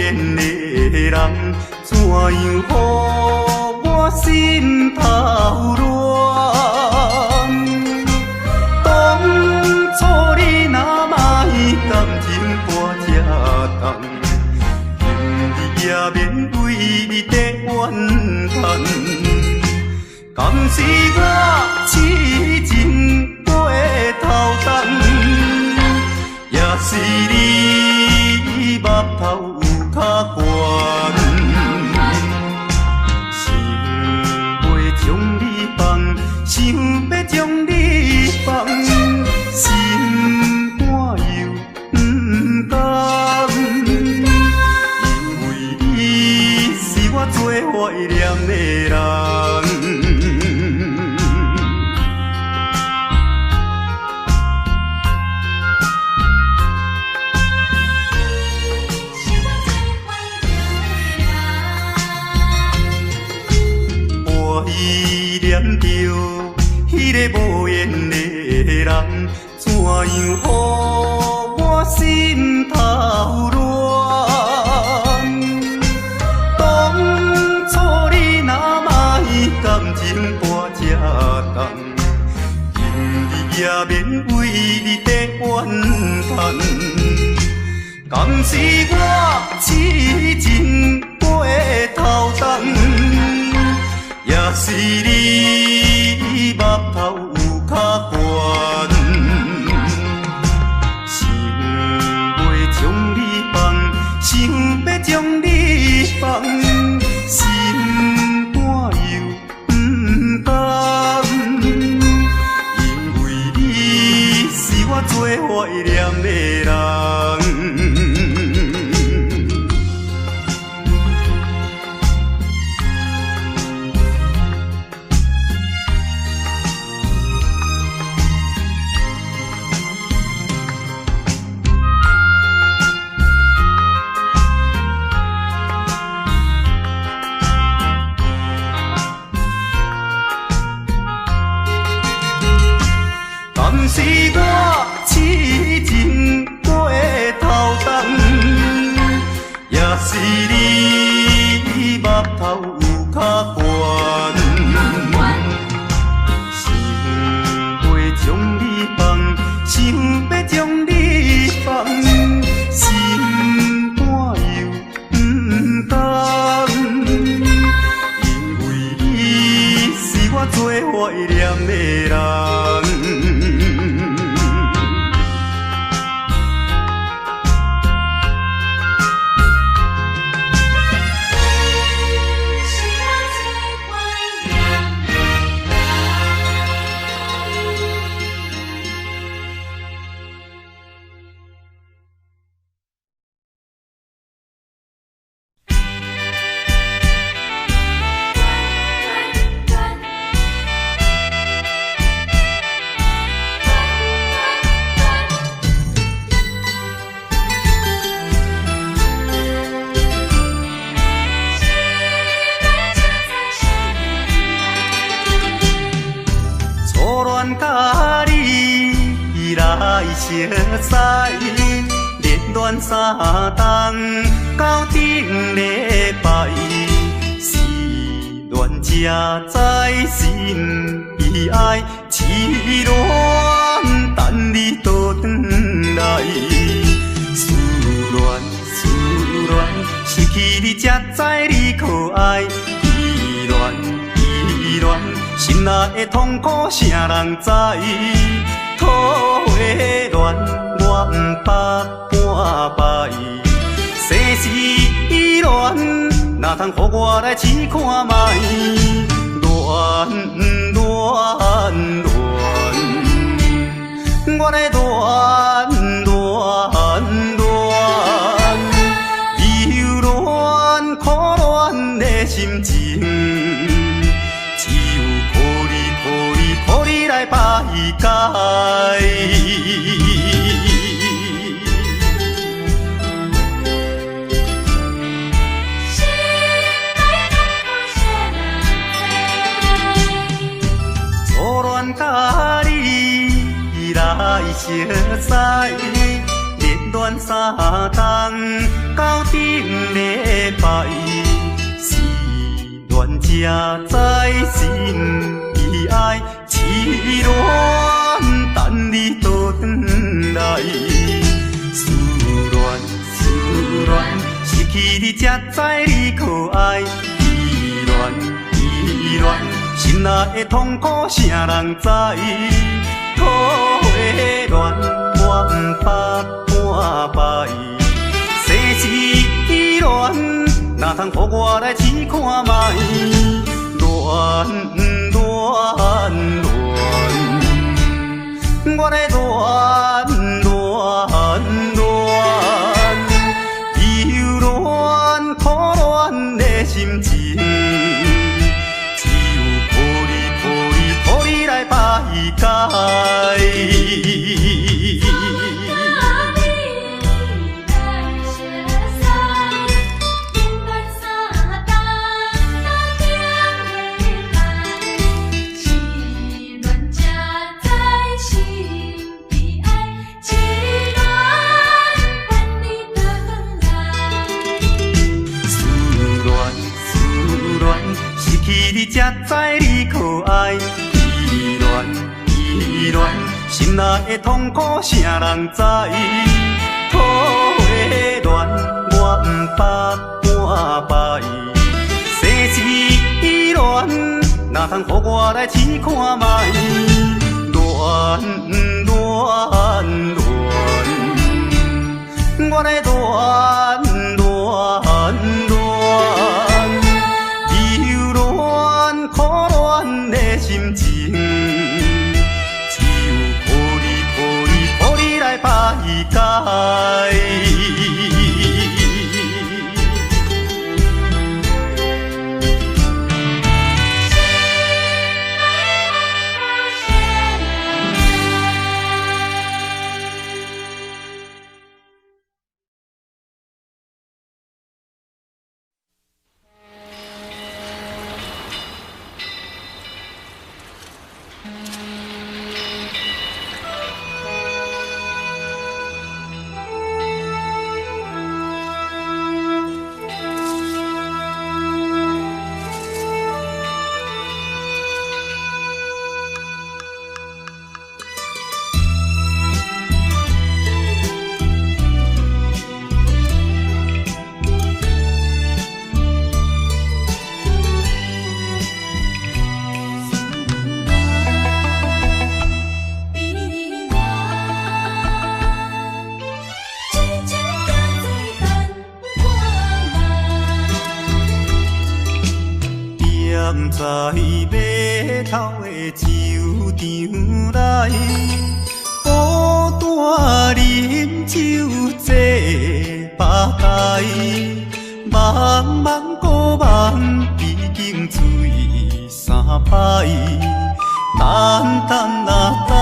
缘的人，怎样予我心头乱？当初你若莫感情跋这重，今日也免为你在怨叹。敢是我痴情过头重，也是你目头有较悬。想欲将你放，想欲将你放，心肝又毋甘，因为你是我最怀念的人。怀念著彼个无缘的人，怎样予我心头乱？当初你若莫感情跋这重，今日也免为你在怨叹。敢是我痴情过头重，也是你目头有较悬。想欲将你放，想欲将你放，心肝又毋甘，因为你是我最怀念的人。敢是我痴情过头重，也是你目头有较悬。想欲将你放，想欲将你放，心肝又毋甘，因为你是我最怀念的人。初恋佮你来熟似，热恋三冬到顶礼拜，失恋才知心悲哀，痴恋等你倒转来，思恋思恋，失去你才知你可爱，依恋依恋，心内的痛苦谁人知？桃花恋我毋捌半摆，世事依恋，哪通予我来试看觅？恋恋恋，我咧恋恋恋，留恋苦恋的心情，只有苦你苦你苦你来排解。心内痛苦谁人知？初恋佮你来熟似，热恋三冬到顶礼才知心悲哀。痴恋等你倒轉來，思戀思戀，失去你才知你可愛。依戀依戀，心內的痛苦啥人知？桃花戀我毋捌半擺，世事依戀，哪通予我來試看覓？戀戀戀，我咧戀戀戀，猶戀苦戀的心情，只有苦你苦你苦你來排解。你來相送，連斷三冬到頂禮拜，痴戀才知心悲哀，痴戀等你倒轉來。思戀思戀，失去你才知你可愛。依戀依戀，心內的痛苦啥人知？桃花戀我毋捌半擺，世事依戀，哪通予我來試看覓？戀戀戀，我咧戀戀戀，猶戀苦戀的心情，只有苦你苦你苦你來排解。心內痛苦誰人知？思恋悲恋，痴情叫做等看覓。踮在碼頭的酒場內，孤單啉酒坐吧台，茫茫孤夢已經醉三擺，等等啊等，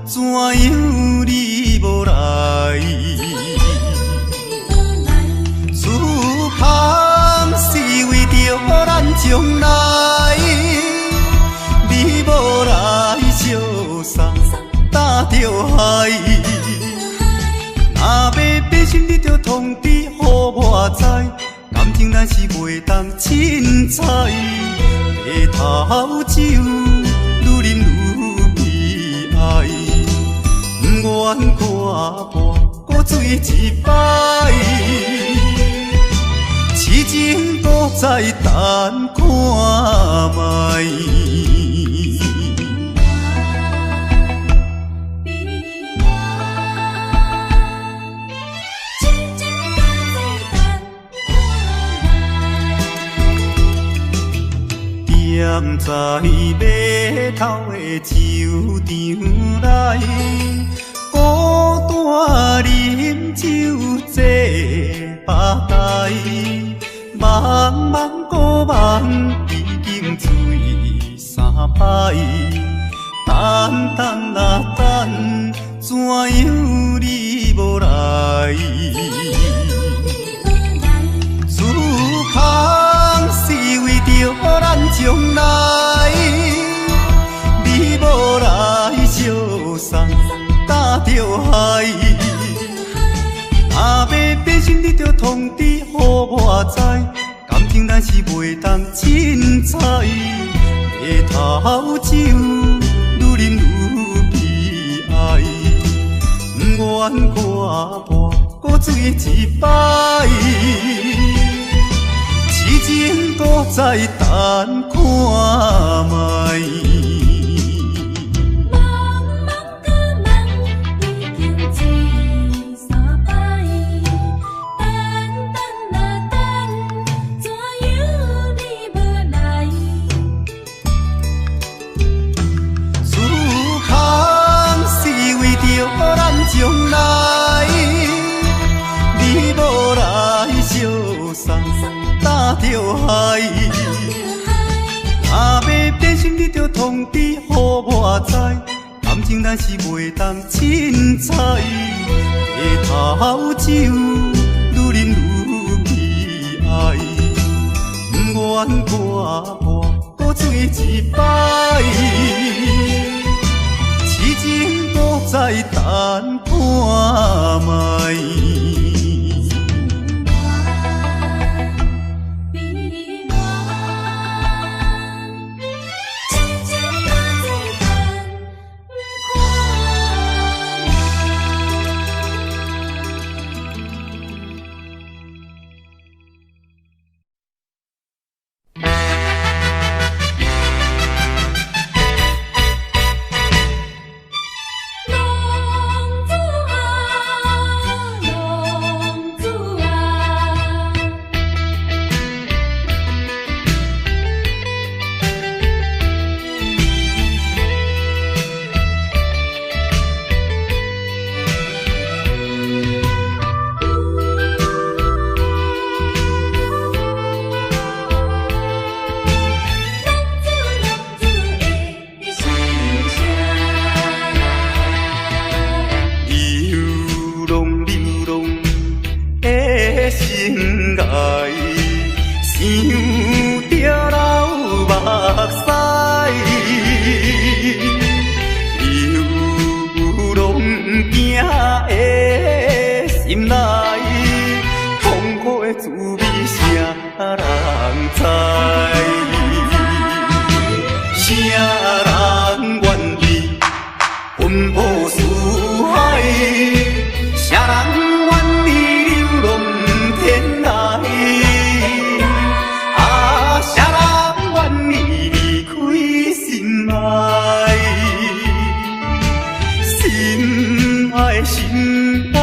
怎樣你無來？此空是為著咱將來，你無來相送搭著海。若欲變心，你著通知予我知，感情咱是袂當凊彩。白頭酒愈啉愈悲哀，不願看破搁醉一擺，痴情搁再等看覓。悲恋，痴情叫做等看覓。踮在碼頭的酒場內，孤單啉酒坐吧台，茫茫孤夢已經醉三擺，等等啊等，怎樣你無來？此空是為著咱將來，你無來相送搭著海。若欲變心，你著通知予我知，感情情咱是袂當凊彩。白頭酒愈啉愈悲哀，毋願看破閣醉一擺，痴情閣再等看覓。茫茫閣茫，已經醉三擺。等等啊等，怎樣你無來？時空是為著咱將來，你無來相送，擔著害。若欲變心，你著通知予我知，感情咱是袂當凊彩。白頭酒愈啉愈悲哀，毋願看破閣醉一擺，痴情閣再等看覓。悲哀，痴情閣再等看覓。浪子啊，浪子啊！浪子浪子的心聲。流浪流浪的心愛，想著流目屎。流浪囝的心內，痛苦的滋味誰人知？誰人願意奔波四海？誰人願意流浪天涯？啊，誰人願意離開心愛？心愛心愛，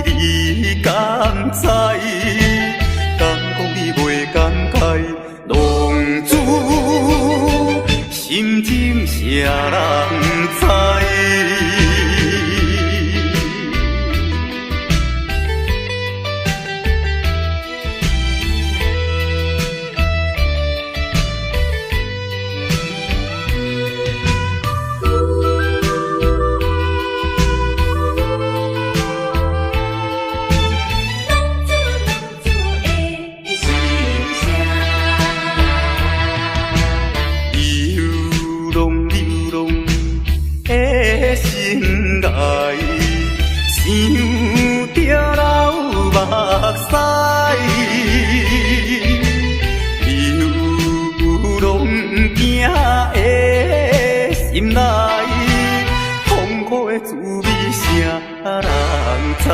你敢知？敢講你袂感慨？浪子心情誰人知？浪子浪子的心聲。流浪流浪的心愛，想著流目屎。流浪囝的心內，痛苦的滋味誰人知？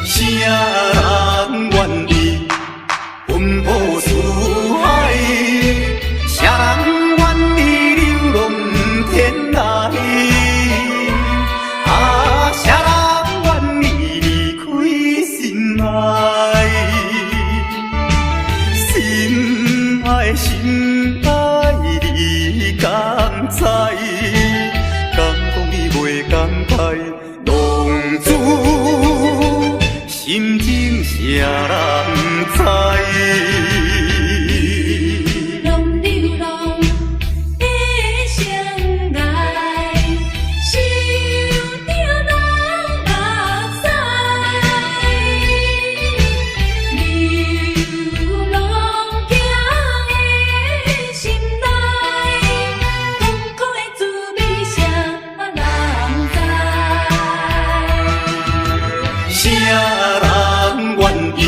誰人願意奔波四海？誰人願意流浪天涯？啊，誰人願意離開心愛？心愛心愛，你敢知？敢講你袂感慨？浪子心情誰人知？流浪流浪的心愛，想著流目屎。流浪囝的心內，痛苦的滋味誰人知？誰人願意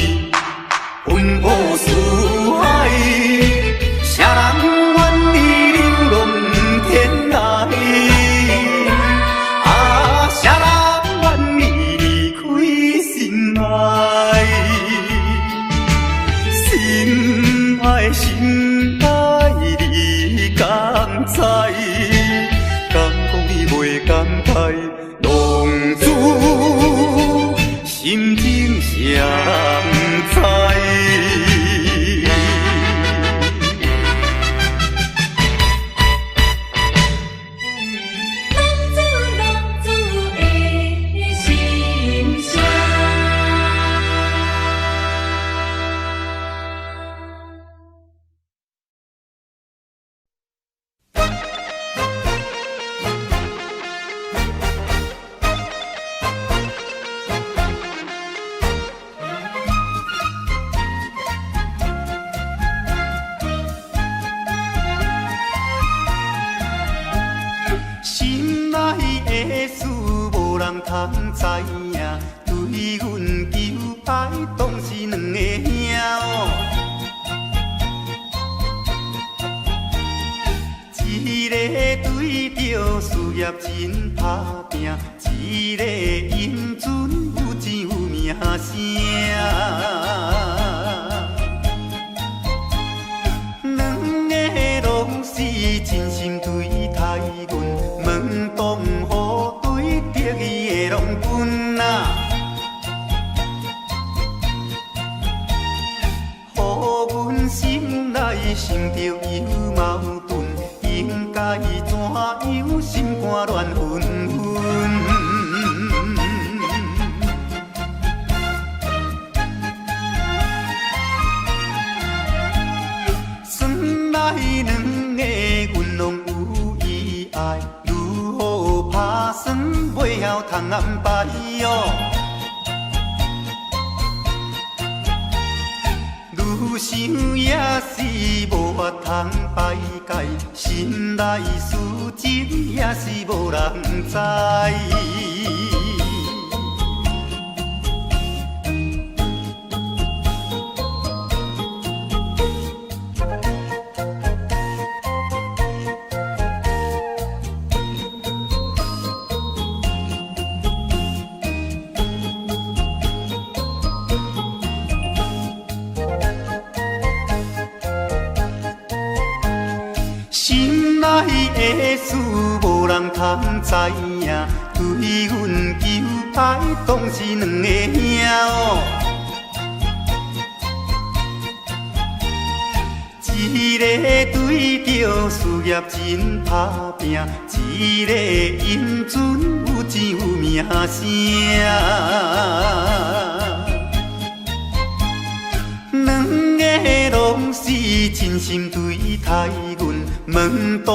通知影，對阮求愛當是兩个兄哦。一个對著事業真拍拚，一个英俊有錢有名聲。兩个攏是真心對待阮，問當何對得意的郎君啊？予阮心內想著有矛盾，應該怎樣心肝亂紛紛？算來兩个阮攏有意愛，如何拍算袂曉通安排喲？愈想也是無法通排解，心內事情也是無人知。心內的事無人通知影，對阮求愛當是兩个兄哦。一个對著事業真拍拚，一个英俊有錢有名聲。兩个攏是真心對待阮，問當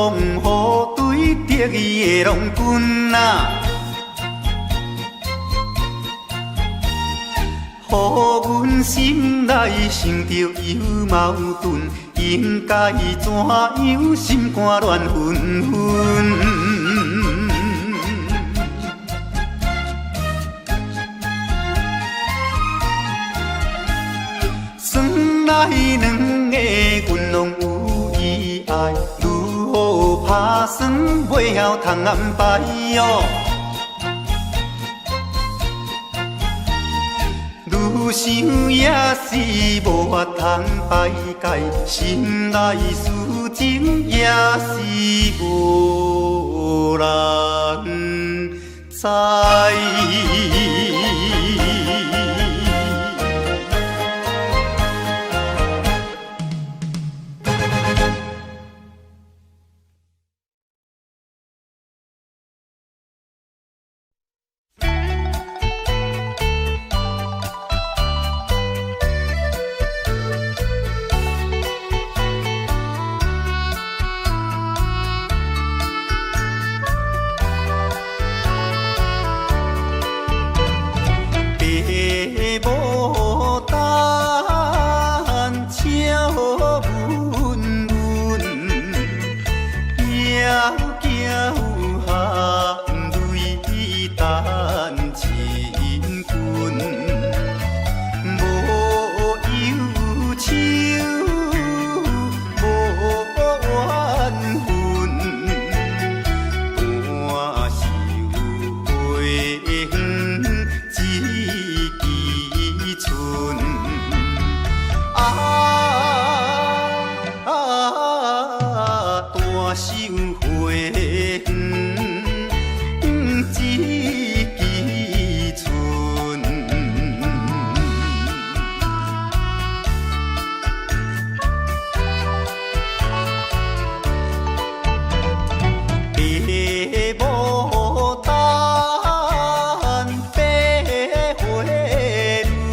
何對得意的郎君啊？予阮心內想著有矛盾，應該怎樣心肝亂紛紛？算來兩个阮攏有意愛，如何拍算袂曉通安排喲？愈想也是無法通排解，心內事情也是無人知。爸母等笑阮阮，枵惊含淚等親近，無憂愁，無怨恨，伴守花園一支春。啊，大守花園一支春。爸母等白花淚，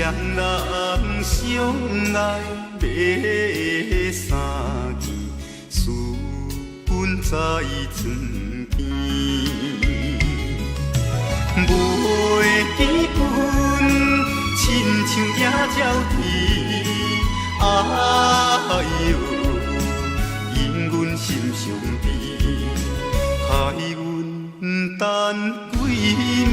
雙人相愛買三件，思阮在床邊。袂記阮，親像野鳥啼，哎喲，因阮心傷悲，害阮等幾暝。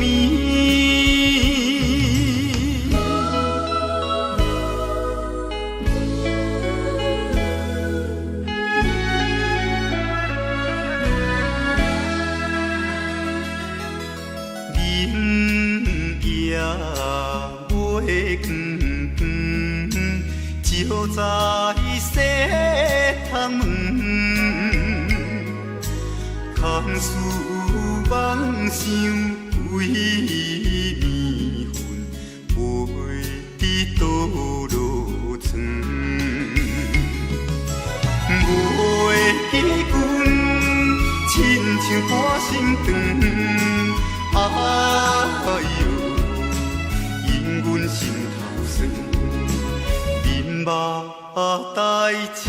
明夜月光光，照在西窗门，空思妄想规暝魂，飞伫倒落床。袂記阮，親像半生長。哎喲，因阮心頭酸，面目帶青。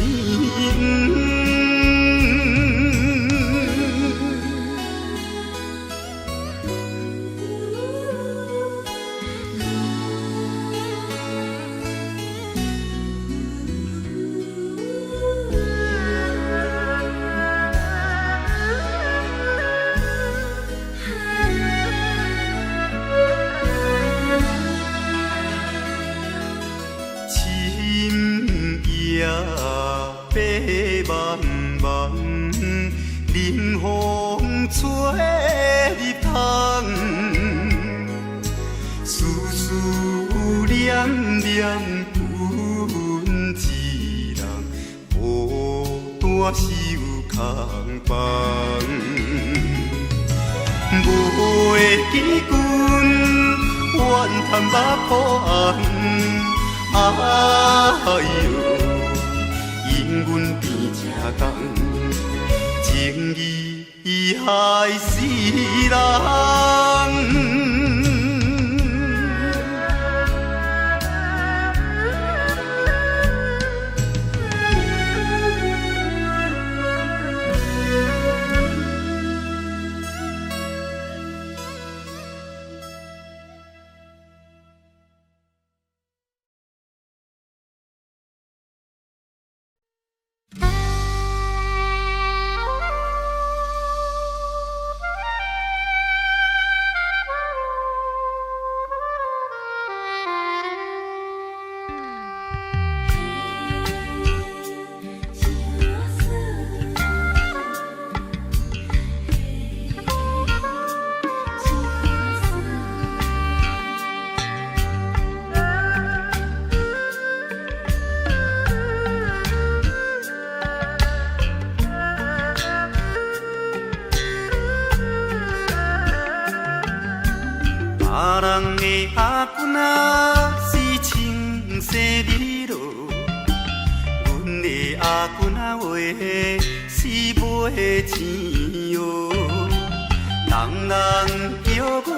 深夜白茫茫，冷風吹入窗，思思念念阮一人孤單守空房。袂記阮，怨嘆目苦紅。哎喲，因阮變這工，情義害死人。別人的阿君仔是穿西美罗，阮的阿君仔话是袂青哟。人人叫阮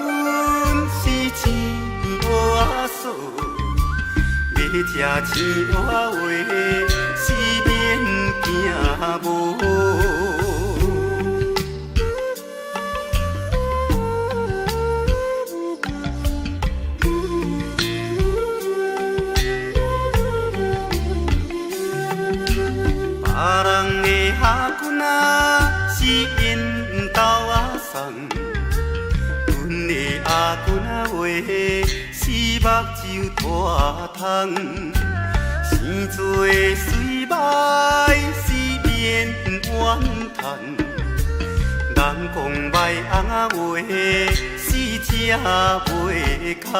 是青蚵仔嫂，欲食青蚵仔话是免惊无。別人的阿君仔是𪜶兜仔送，阮的阿君仔话是目睭大窗，生做媠歹是免怨叹，人講歹翁仔話是食袂空。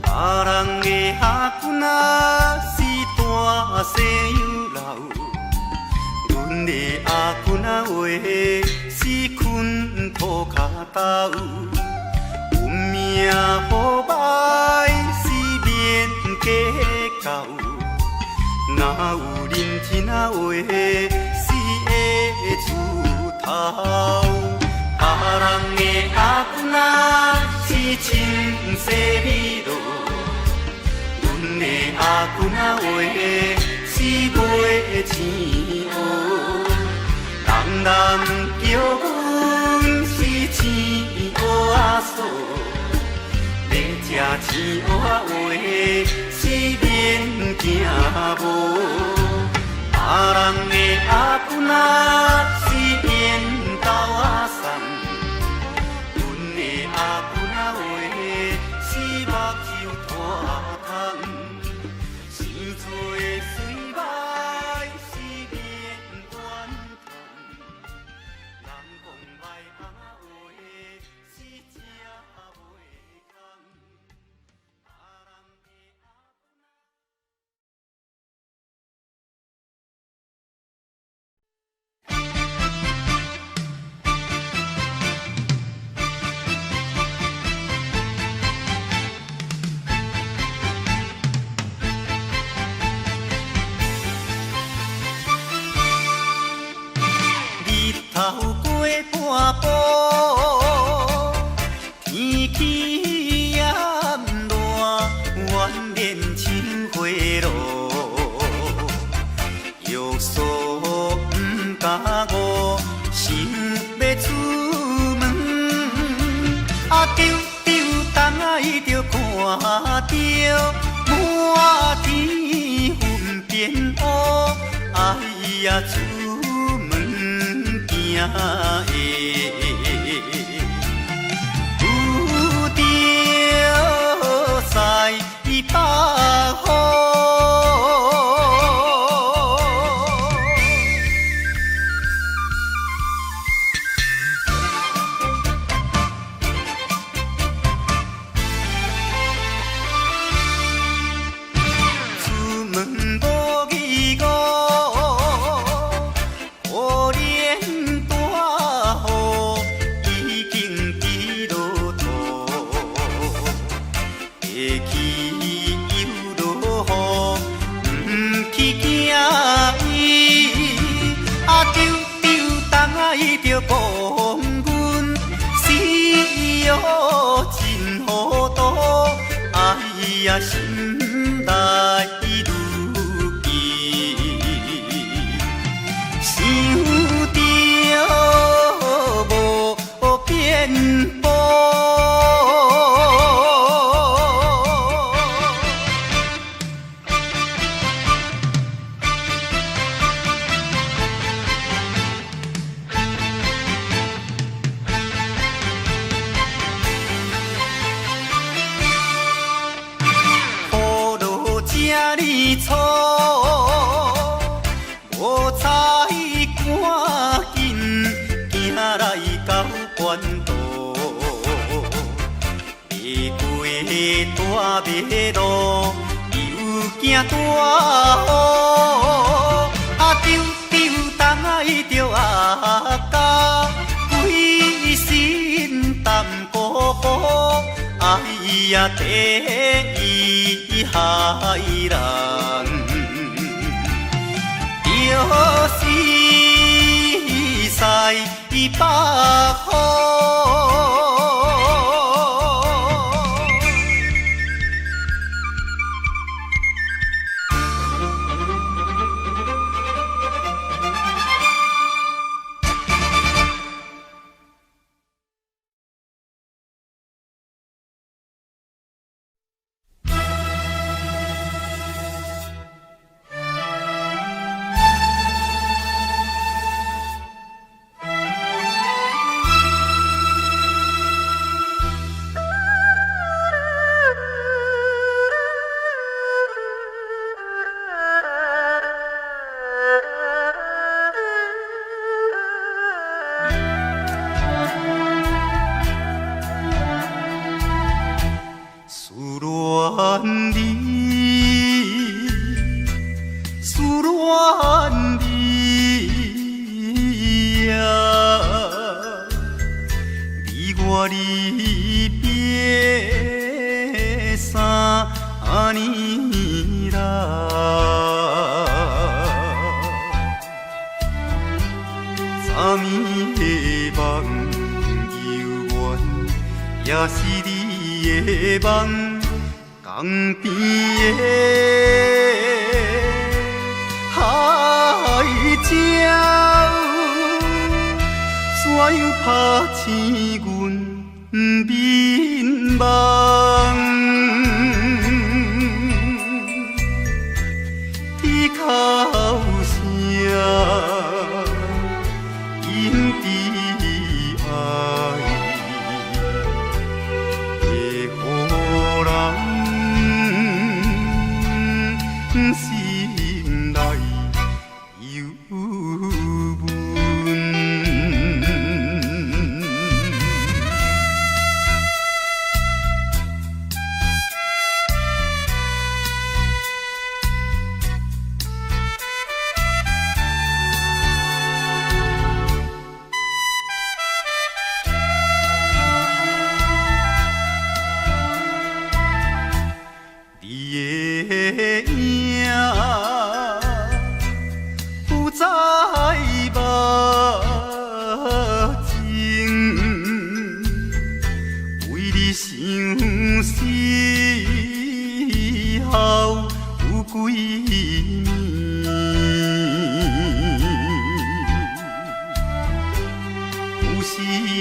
別人的阿君仔是大西洋老，阮的阿公仔話是睏塗跤兜，運命好歹是免計較，若有認真仔話是會出頭。別人的阿公仔是穿西美羅，阮的阿公仔話是賣青蚵。人人叫阮是青蚵仔嫂，欲食青蚵仔話是免驚無。別人的阿公仔是緣豆仔送，阮的阿公仔話是目睭大窗，生做媠歹是免怨嘆，人講歹翁仔話是食袂空。別人的阿公 日頭過半晡，天氣炎熱，怨連像火爐，約束毋敢誤，想欲出門，啊，丟丟東仔就看著滿天雲變烏，哎呀，出門驚會遇著西北風。出門無疑誤，可憐大雨已經佇落塗，下去又落雨，毋去驚伊。啊，丟丟東仔就講阮死喲真糊塗，哎呀，心內愈記，想著無變步。雨落這呢粗，無彩趕緊行來到關渡，袂過大馬路，又驚大雨。啊，丟丟東仔著阿甲，規身澹糊糊，哎呀，第一害人，就是西北風。思戀你，思戀你，離別3年啦。昨暝的夢猶原，也是你的夢，江邊的海鸟，怎樣拍醒阮眠夢？天哭声，因挚爱会予人心内忧闷。你的影浮在目前，为你相思候有几暝，有时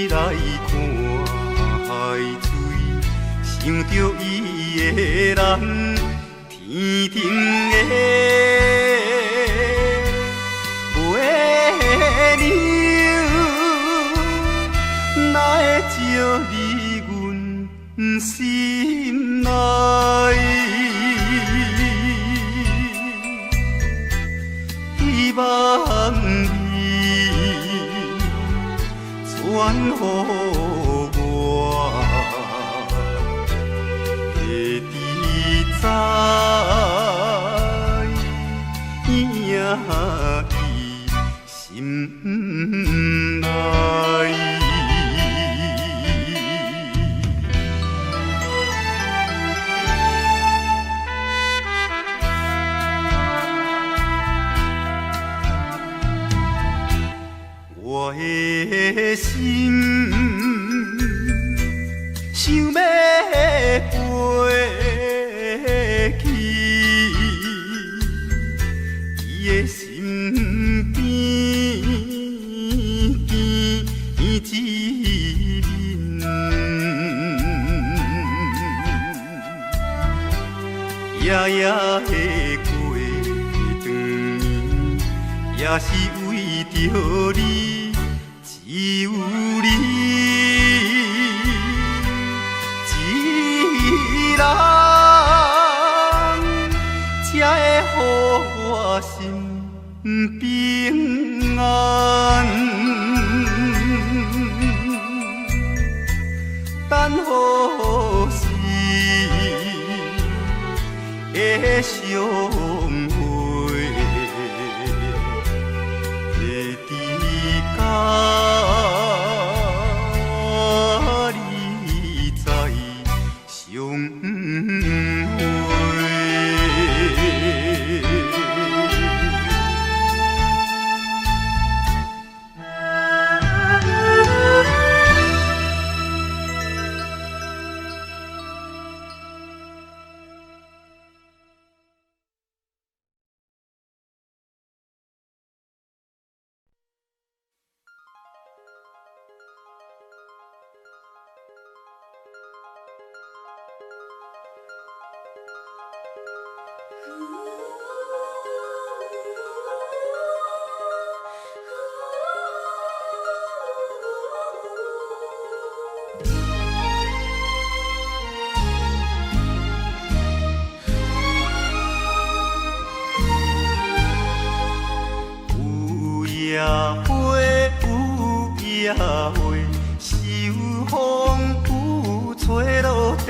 来看海水，想著伊的人，天顶的月娘，哪会照入阮心内？希望你传予我，会知知影伊心内。我的心想欲飞去，伊的身边见一面，夜夜的过长暝，也是为著你，只有你一人，才会予我心平安。等何时会相会？会知甲你再相会。有野花，有野花，受風雨吹落地，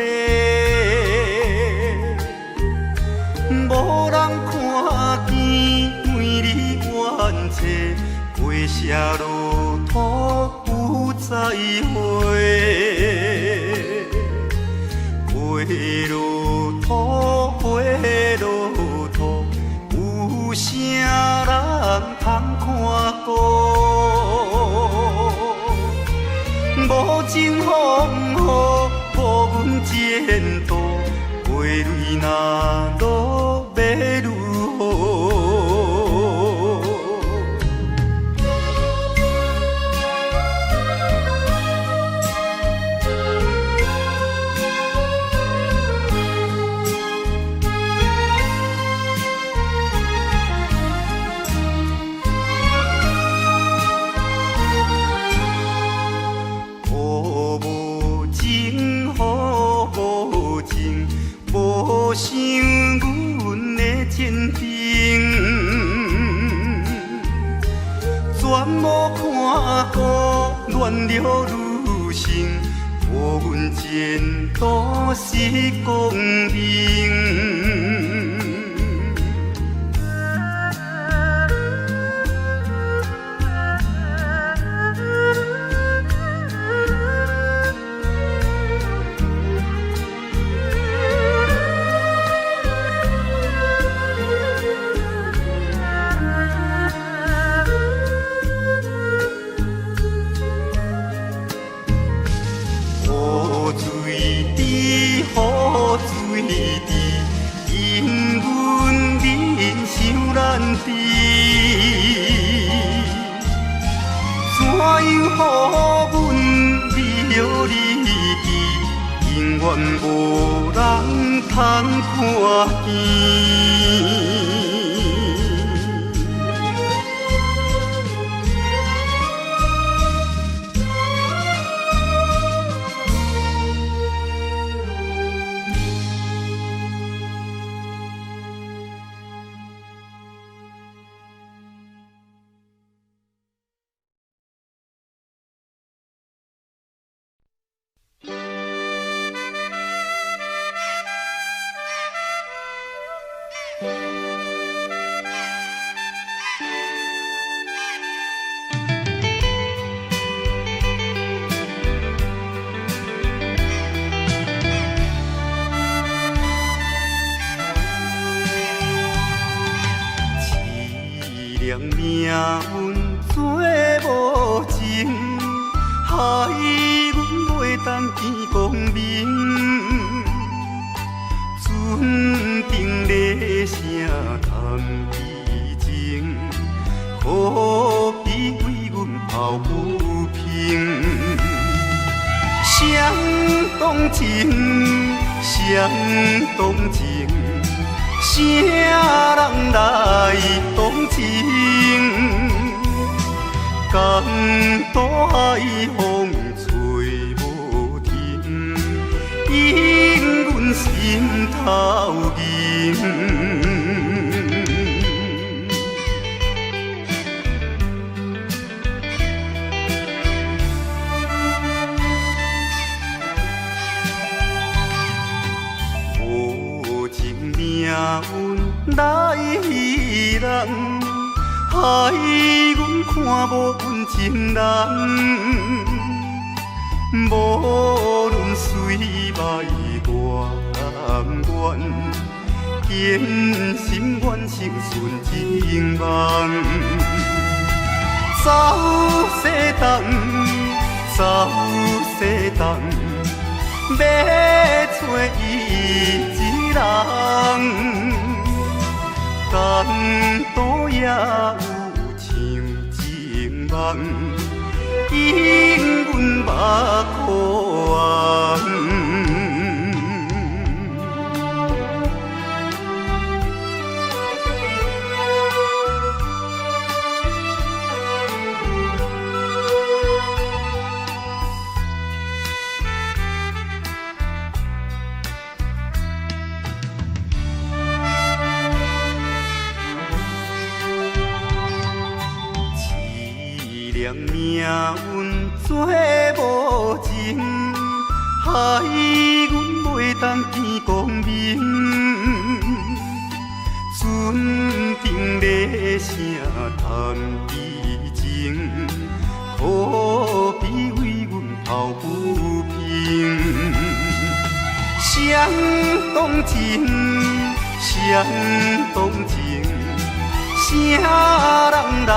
無人看見，為你怨嗟，過社落土有再會。通看顧。無情風雨，無阮前途，花蕊若落欲如何？無情，雨無情，無想阮的前程，全無看顧亂了女性，予阮前途是光明。雨水滴，雨水滴，因阮面伤难治。怎样予阮美离去，永远无人通看见。凄凉命运做无情，害阮袂当见光明。船顶咧声谈悲情，可比为阮抱不平。谁动情？谁动情？啥人来同情？江渡海风吹无停，因阮心头硬。无情命运来戏人，害阮看无阮情人。无论水歹偌甘愿，坚心愿成顺情梦。走西东，走西东，欲找伊一人，江都也有像情梦，因阮目眶红。凄凉命运做无情，害阮袂当见光明。船顶咧声谈悲情，可比为阮抱不平。谁动情？谁动情？啥人人來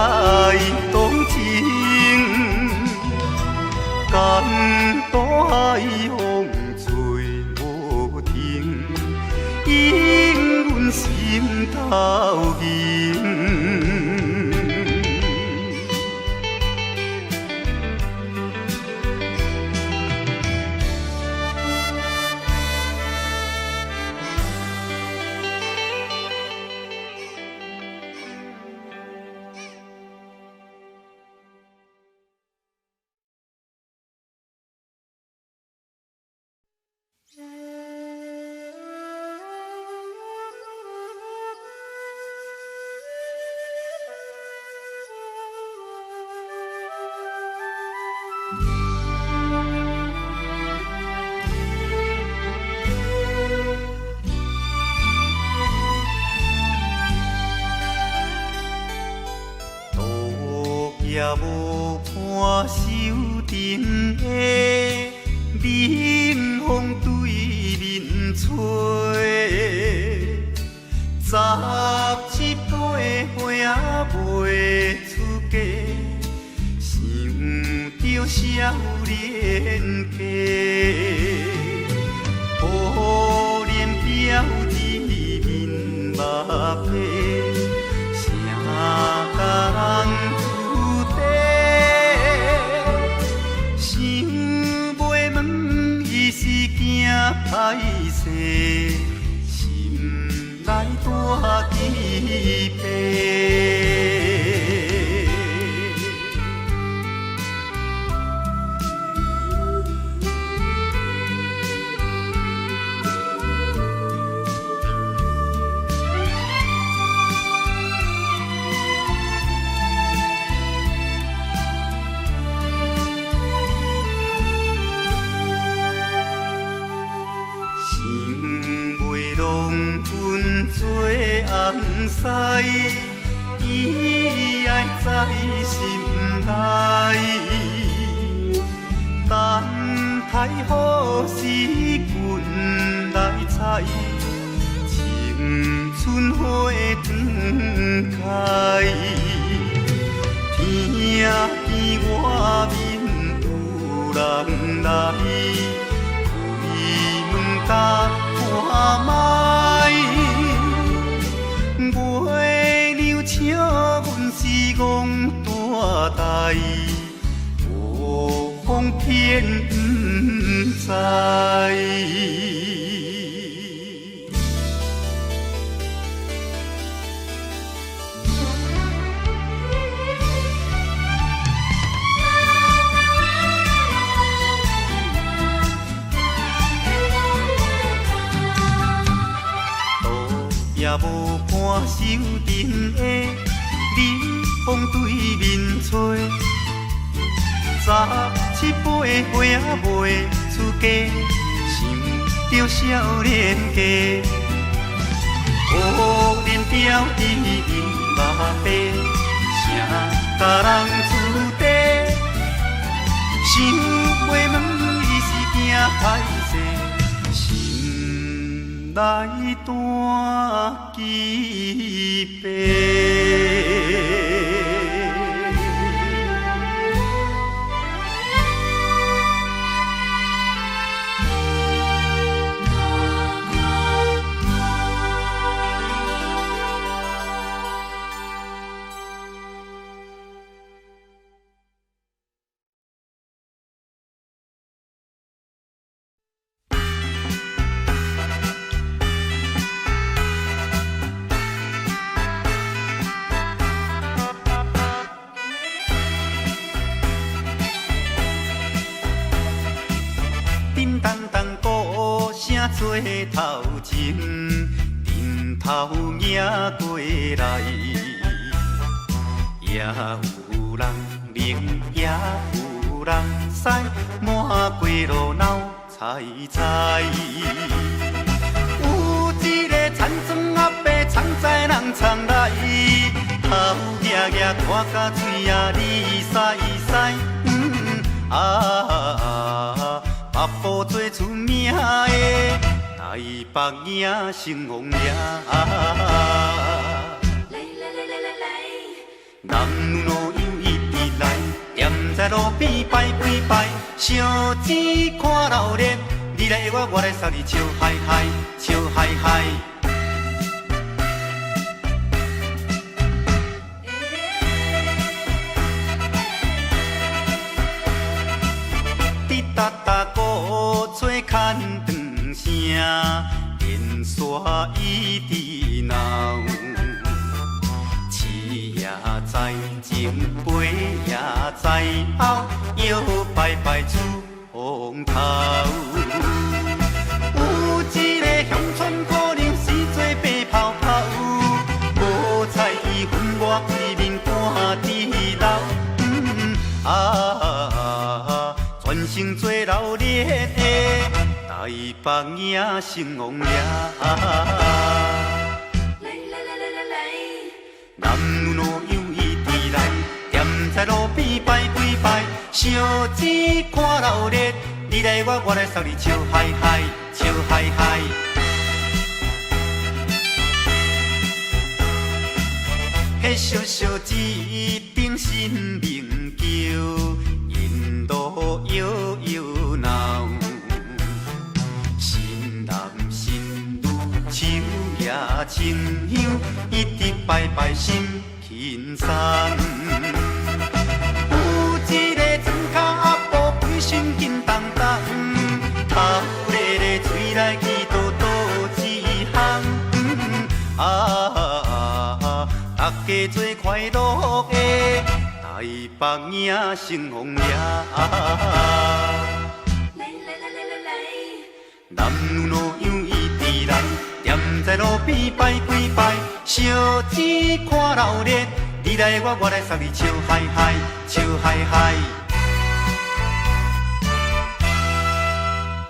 同情，江大海風吹無停，引阮心頭緊。渡夜無伴守陣的，冷風對面吹。十七八歲仔未出嫁，想著少年家，可憐表姊面目白，啥甲人出地？想袂问伊是驚歹勢，心內大雞皮。想袂弄阮做翁婿，伊愛在心內。等待好時君來採，青春花斷開。天見外面有人來，開門共看覓。月娘笑阮是戆大代，無風天不知。渡夜無伴守陣的，冷風對面吹。十七八歲仔未出嫁，想著少年家，可憐表弟面目白，啥甲人出地？想袂问伊是驚歹勢，心內大雞皮。叮當當鼓聲做頭前，陣頭迎過來，也有人冷，也有人屎，滿街路鬧彩彩。有一個田庄阿伯，藏在人藏內，頭額額看甲喙仔離屎屎，啊！北部最出名的台北影成王爺。來來來來來來，男女老幼一直來，踮在路邊拜幾拜，燒錢看鬧熱，你來我，我來送你笑嗨嗨，笑嗨嗨。滴答答鼓吹牵长声，电线一直闹。市也知，前辈也知，后摇摆摆出风头。有一个乡村姑娘是做白泡泡，无彩伊粉我规面赶伫流。啊，全城做闹热的台北影成王爷。来来来来来来，男女老幼一直來，踮在路邊拜幾拜，燒錢看鬧熱，你來我，我來送你笑嗨嗨，笑嗨嗨。彼小小一頂新明橋，沿路搖搖鬧。新男新女手也清香，一直拜拜心輕鬆。有一個庄跤阿婆，規身緊當當，頭咧咧喙內祈禱倒一項。啊，大家做快樂的台北影成王爺。來來來來來來，男女老幼一直來，踮在路邊拜幾拜，燒錢看鬧熱，你來我，我來送你笑嗨嗨，笑嗨嗨。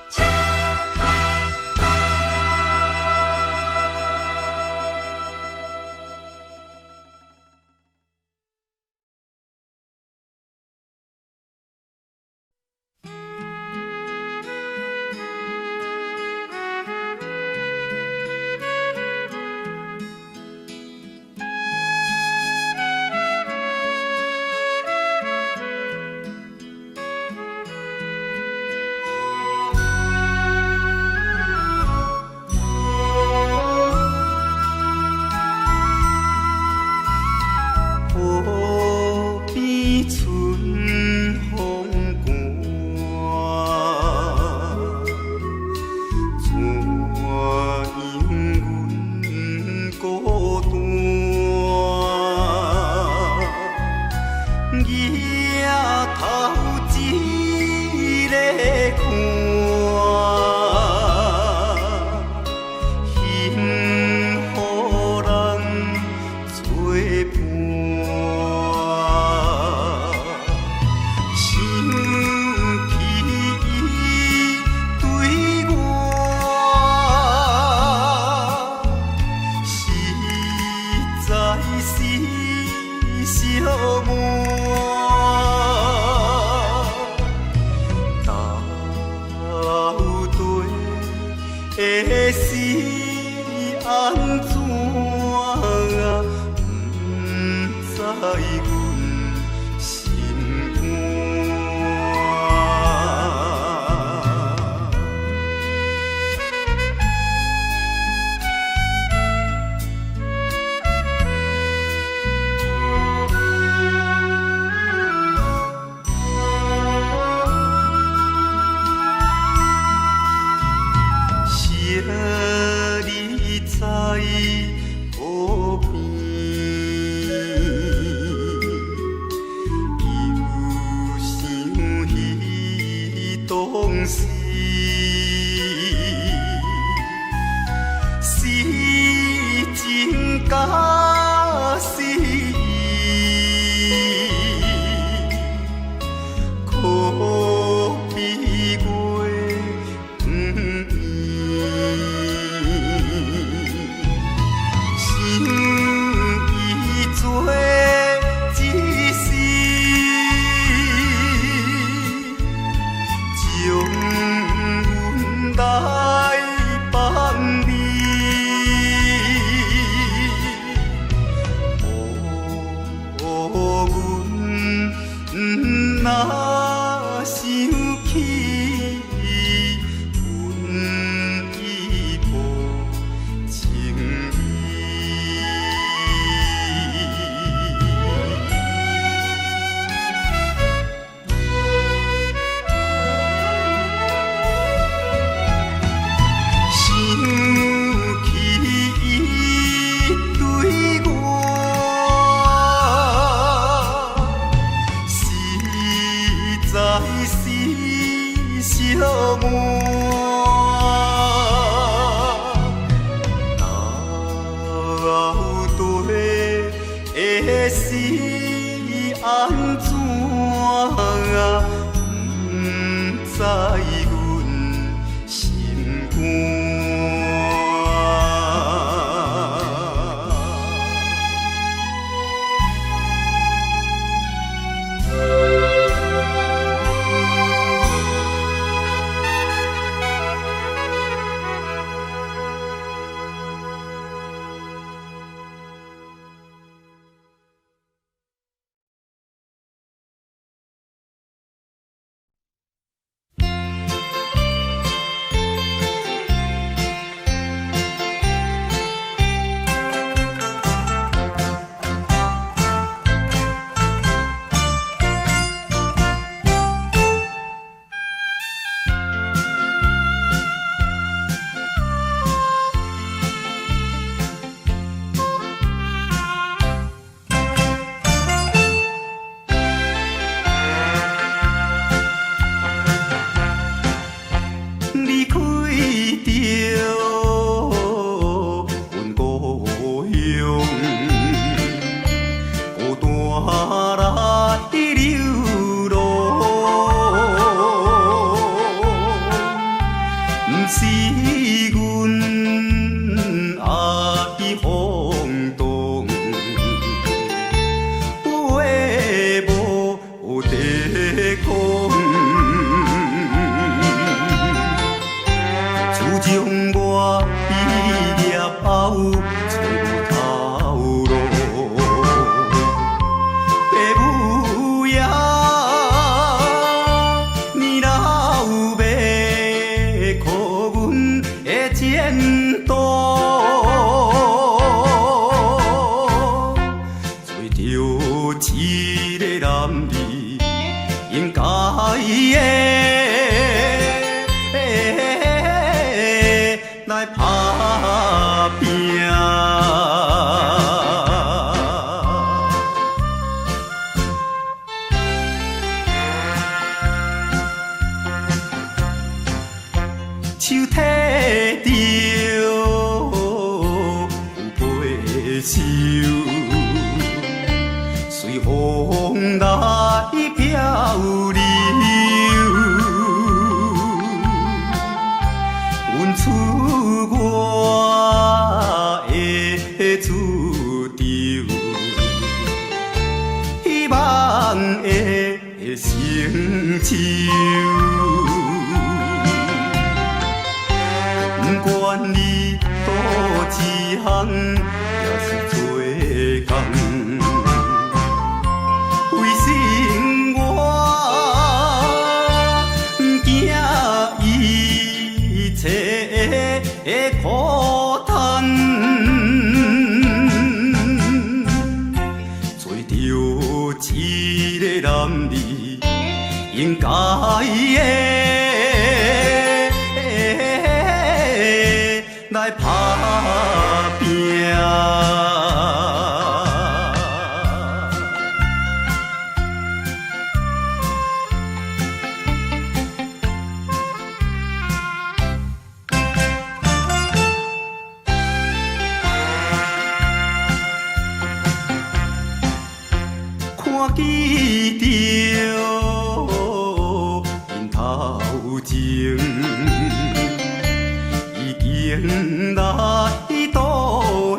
笑嗨嗨。河邊春風寒，怎樣阮孤單？举頭一个看，幸予人做伴。想起伊對我，實在是寂寞。到底是按怎？不知阮心肝。惜你在河邊，又想彼當時，是情假是意，可比月圓。想伊做一世，終若想起，阮已無情意。想起伊對我，實在是寂寞。到底是按怎？不知阮心肝。離開著阮故鄉，孤單來流浪，毋是阮愛放蕩，話無得講。自從我畢業後，揣無頭路，爸母爺年老欲靠阮的前途，揣著一个男兒應該的來拍拚。手提著有被袖，隨風來漂流。阮出外的自由，希望的成就。不管你佗一項，抑是做工，為生活不驚一切的苦嘆，揣著一個男兒應該的來拍拚。看見著𪜶頭前已經來倒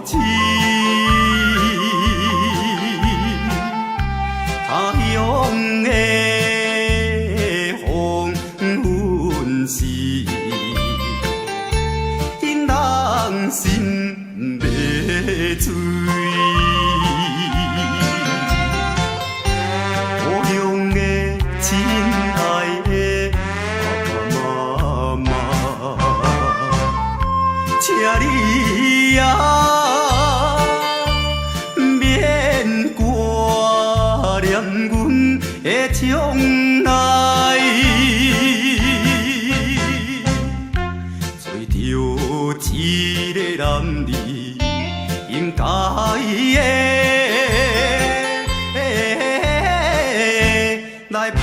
市，他鄉的黃昏時，引人心欲醉。故鄉的青將來，做著一个男兒應該的來拍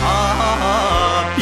拚。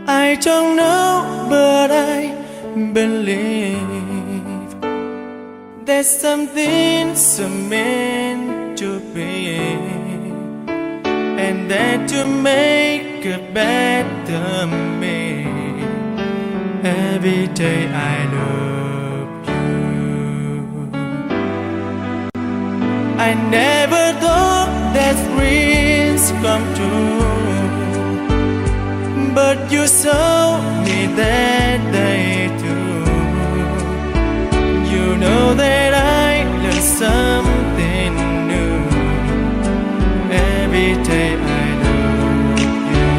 I don't know, but I believe there's something so meant to be, and that to make a better me. Every day I love you. I never thought that dreams come true, but you saw me that day too. You know that I learned something new every day I love you.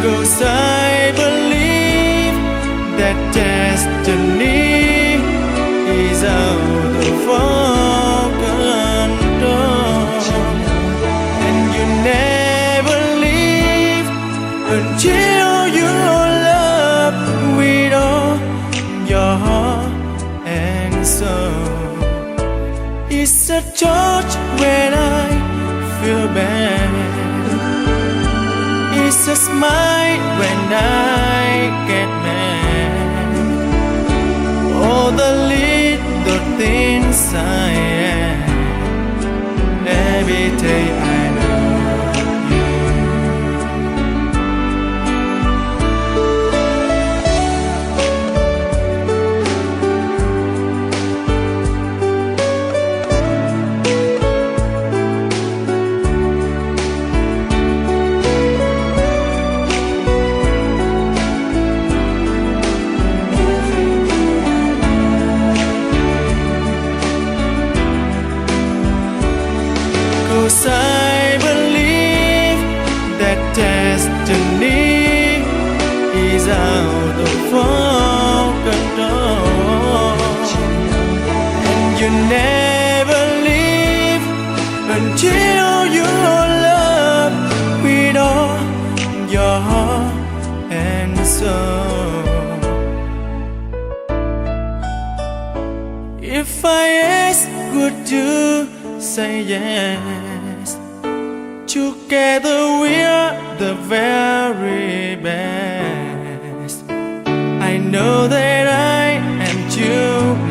'Cause I believe that destiny is out of our control, and you never leave until you love with all your heart and soul. It's a touch when I feel bad. It's a smile when I get mad. All the little things I am. Every day I love you. 'Cause I believe that destiny is out of our control, and you never leave until you love with all your heart and soul. If I ask, would you say yes? Together we're the very best. I know that I am truly